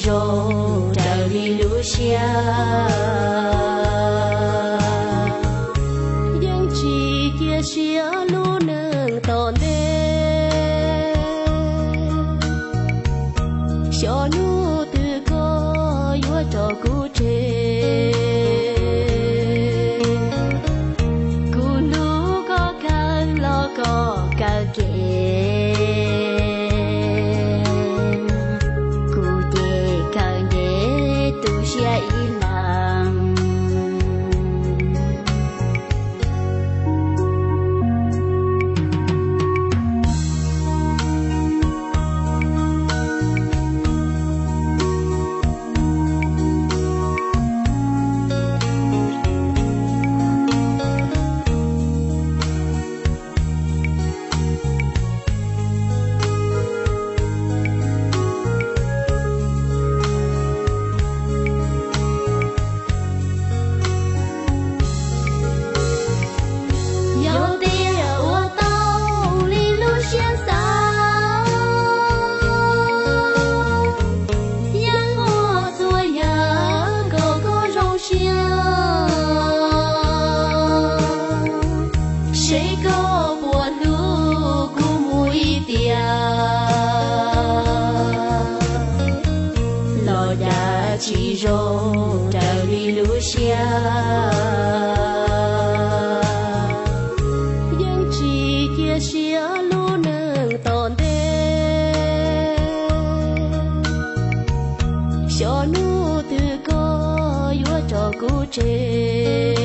zoo raws li lub siab. Yeej tsis cia siab lub neej tom ntej, xyov hnub twg koj yuav rov kuv tseg. Kuv hlub koj kawg los koj kawg kev, kuv ces kawg ntev tu siab ib leeg. Yog tias ua tau li lub siab xav, yeej ua txhua yam kom koj zoo siab. Seb koj puas hlub kuv mus ib tiam, los cas tsis zoo raws li lub siab. Yeej tsis cia siab lub neej tom ntej, xyov hnub twg koj yuav rov kuv tseg.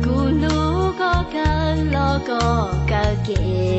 Kuv hlub koj kawg los koj kawg kev,